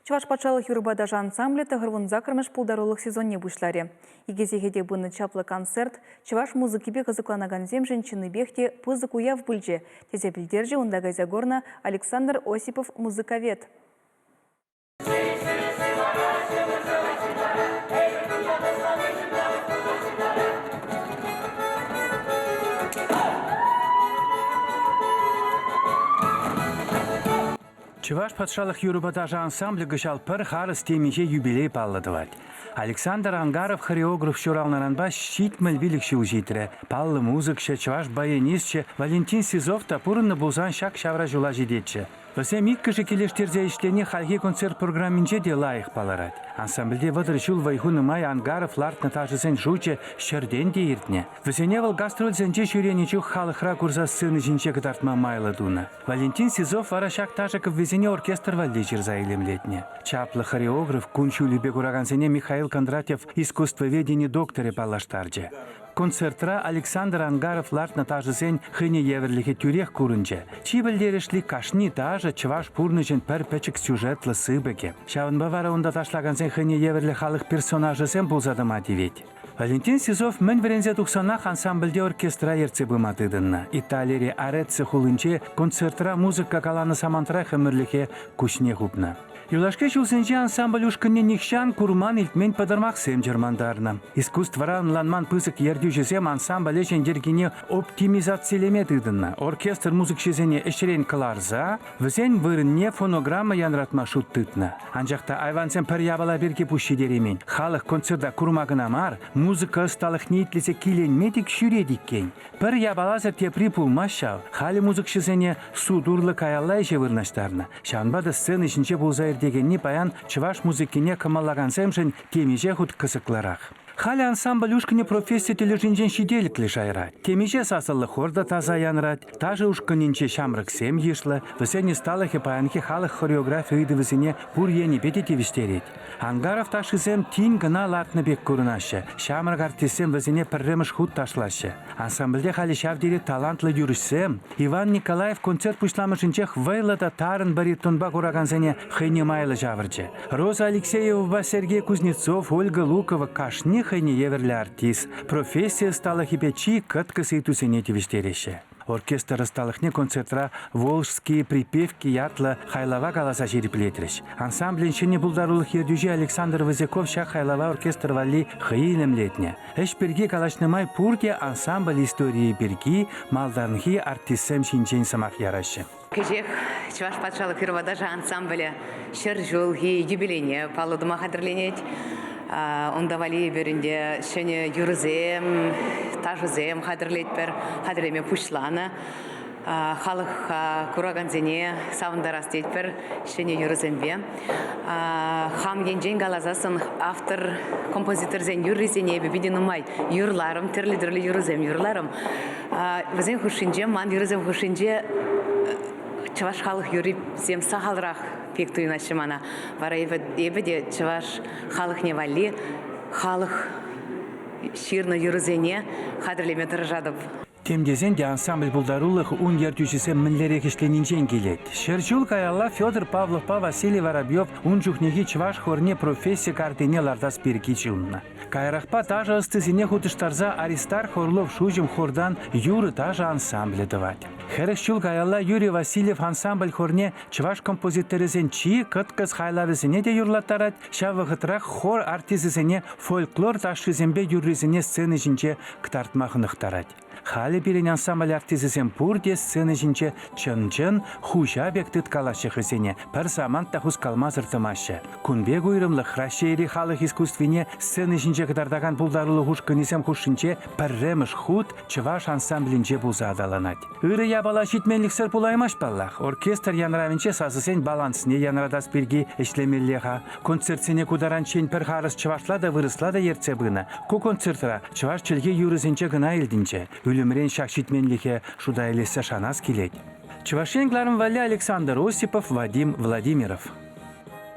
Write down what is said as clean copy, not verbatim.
Чӑваш патшалӑх юрӑпа ташӑ ансамблӗ 98-мӗш пултарулӑх сезонне пуҫларӗ. Икӗ сехете пынӑ чаплӑ концерт чӑваш музыкипе кӑсӑкланакансемшӗн чӑннипех те пысӑк уяв пулчӗ, тесе пӗлтерчӗ унта кайса курнӑ Александр Осипов музыковед. Чӑваш патшалӑх юрӑпа ташӑ ансамблӗ кӑҫал пӗр харӑс темиҫе юбилей паллӑ тӑвать. Александр Ангаров хореограф ҫуралнӑранпа 75 ҫул ҫитрӗ. Паллӑ музыкҫӑ, чӑваш баянисчӗ Валентин Сизов та пурӑннӑ пулсан ҫак ҫавра ҫула ҫитетчӗ. Вӗсем иккӗшӗ килӗштерсе ӗҫлени хальхи концерт программинче те лайӑх палӑрать. Ансамбльте 30 ҫул вӑй хунӑ май Ангаров лартнӑ ташӑсен шучӗ ҫӗртен те иртнӗ. Вӗсене вӑл гастрольсенче ҫӳренӗ чух халӑхра курса сцена ҫинче кӑтартма майлӑ тунӑ. Валентин Сизов вара ҫак ташӑ кӗввисене оркестр валли ҫырса илемлетнӗ. Чаплӑ хореограф кун-ҫулӗпе куракансене Михаил Кондратьев искусствоведени докторӗ паллаштарчӗ. Концертра Александр Ангаров лартнӑ ташӑсен хӑйне евӗрлӗхӗ тӳрех курӑнчӗ. Чи пӗлтерӗшли кашни ташӑ чӑваш пурнӑҫӗн пӗр пӗчӗк сюжетлӑ сыпӑкӗ. Ҫавӑнпа вара унта ташлакансен хӑйне евӗрлӗ халӑх персонажӗсем пулса тӑма тивет. Валентин Сизов мӗн вӗренсе тухсанах ансамбльте оркестра ертсе пыма тытӑннӑ. Италири Ареццо хулинче концертра музыка каланӑ самантрах ӗмӗрлӗхе куҫне хупнӑ. Юлашки ҫулсенче ансамбль ушкӑнне нихҫан курман-илтмен пӑтӑрмахсем чӑрмантарнӑ. Искусствӑра ӑнланман пысӑк ертӳҫӗсем ансамбль ӗҫӗн йӗркине оптимизацилеме тытӑннӑ. Оркестр музыкҫисене ӗҫрен кӑларса вӗсен вырӑнне фонограмма янратма шут тытнӑ. Анчах та айвансем пӗр япала пирки пуҫ ҫитереймен. Халӑх концерта курма кӑна мар, музыка ӑсталӑхне итлесе киленме тек ҫӳрет иккен. Пӗр япаласӑр тепри пулмасть ҫав. Халӗ музыкҫӑсене суд урлӑ каялла ӗҫе вырнаҫтарнӑ. Ҫавӑнпа та сцена ҫинче пулса иртекенни паян чӑваш музыкине кӑмӑллакансемшӗн темиҫе хут кӑсӑклӑрах. Халӗ ансамбль ушкӑнӗ професси тӗлӗшӗнчен ҫителӗклӗ шайра. Темиҫе сасӑллӑ хор та таса янрать, ташӑ ушкӑнӗнче ҫамрӑксем йышлӑ, вӗсен ӑсталӑхӗ паянхи халӑх хореографи ыйтӑвӗсене пур енӗпе те тивӗҫтерет. Ангаров ташшисем тин кӑна лартнӑ пек курӑнаҫҫӗ. Ҫамрӑк артистсем вӗсене пӗрремӗш хут ташлаҫҫӗ. Ансамбльте халӗ ҫав тери талантлӑ юрӑҫсем. Иван Николаев концерт пуҫламӑшӗнчех вӑйлӑ та тарӑн баритонпа куракансене хӑйне майлӑ ҫавӑрчӗ. Роза Алексеевӑпа Сергей Кузнецов, Ольга Лукова кашни хӑйне евӗрлӗ артист. Професси ӑсталӑхӗпе чи кӑткӑс ыйтусене тивӗҫтереҫҫӗ. Оркестр ӑсталӑхне концертра «Волжские припевки» ятлӑ хайлава каласа ҫирӗплетрӗҫ. Ансамблӗн ҫӗнӗ пултарулӑх ертӳҫи Александр Вазяков ҫак хайлава оркестр валли хӑй илемлетнӗ. Ӗҫ пирки калаҫнӑ май пурте ансамбль историйӗ пирки малтанхи артистсем ҫинчен сӑмах яраҫҫӗ. Кӗҫех Чӑваш патшалӑх юрӑпа-ташӑ ансамблӗ 100 ҫулхи юбилейне паллӑ тума хатӗрленет. Унта валли эпир ӗнтӗ ҫӗнӗ юрӑсем, ташӑсем хатӗрлетпӗр, хатӗрлеме пуҫланӑ. Халӑх куракансене савӑнтарас тетпӗр ҫӗнӗ юрӑсемпе. Хам енчен каласассӑн автор композиторсен юррисене эпӗ питӗ нумай юрларӑм, тӗрлӗ-тӗрлӗ юрӑсем юрларӑм. Вӗсен хушшинче, ман юрӑсем хушшинче чӑваш халӑх юррисем сахалрах пек туйӑнаҫҫӗ мана. Вара эпӗ те чӑваш халӑхне валли халӑх ҫырнӑ юрӑсене хатӗрлеме тӑрӑшатӑп. Тем тесен те ансамбль пултарулӑх ун ертӳҫисем мӗнлерех ӗҫленинчен килет. 100 ҫул каялла Федор Павловпа Василий Воробьев ун чухнехи чӑваш хорне професси картине лартас пирки ҫуннӑ. Каярахпа ташӑ ӑстисене хутӑштарса Аристарх Орлов Шуҫӑм хортан юрӑ-ташӑ ансамблӗ тӑвать. 40 ҫул каялла Юрий Васильев ансамбль хорне чӑваш композиторӗсен чи кӑткӑс хайлавӗсене те юрлаттарать, ҫав вӑхӑтрах хор артисчӗсене фольклор ташшисемпе юррисене сцена ҫинче кӑтартма хӑнӑхтарать. Халӗ пирӗн ансамбль артисчӗсем пурте сцена ҫинче чӑн-чӑн хуҫа пек тыткалаҫҫӗ хӑйсене, пӗр самант та хускалмасӑр тӑмаҫҫӗ. Кун пек уйрӑмлӑх Раҫҫейри халӑх искусствине сцена ҫинче кӑтартакан пултарулӑх ушкӑнӗсем хушшинче пӗрремӗш хут чӑваш ансамблӗнче пулса аталанать. Ырӑ япала ҫитменлӗхсӗр пулаймасть паллах. Оркестр янравӗнче сасӑсен балансне янратас пирки ӗҫлемелле-ха. Концертсене ку таранччен пӗр харӑс чӑвашла та вырӑсла та ертсе пынӑ. Ку концертра чӑваш чӗлхи юрӑсенче кӑна илтӗнчӗ. Ӳлӗмрен ҫак ҫитменлӗхе шута илессе шанас килет. Чӑваш Ен кӑларӑм валли Александр Осипов, Вадим Владимиров.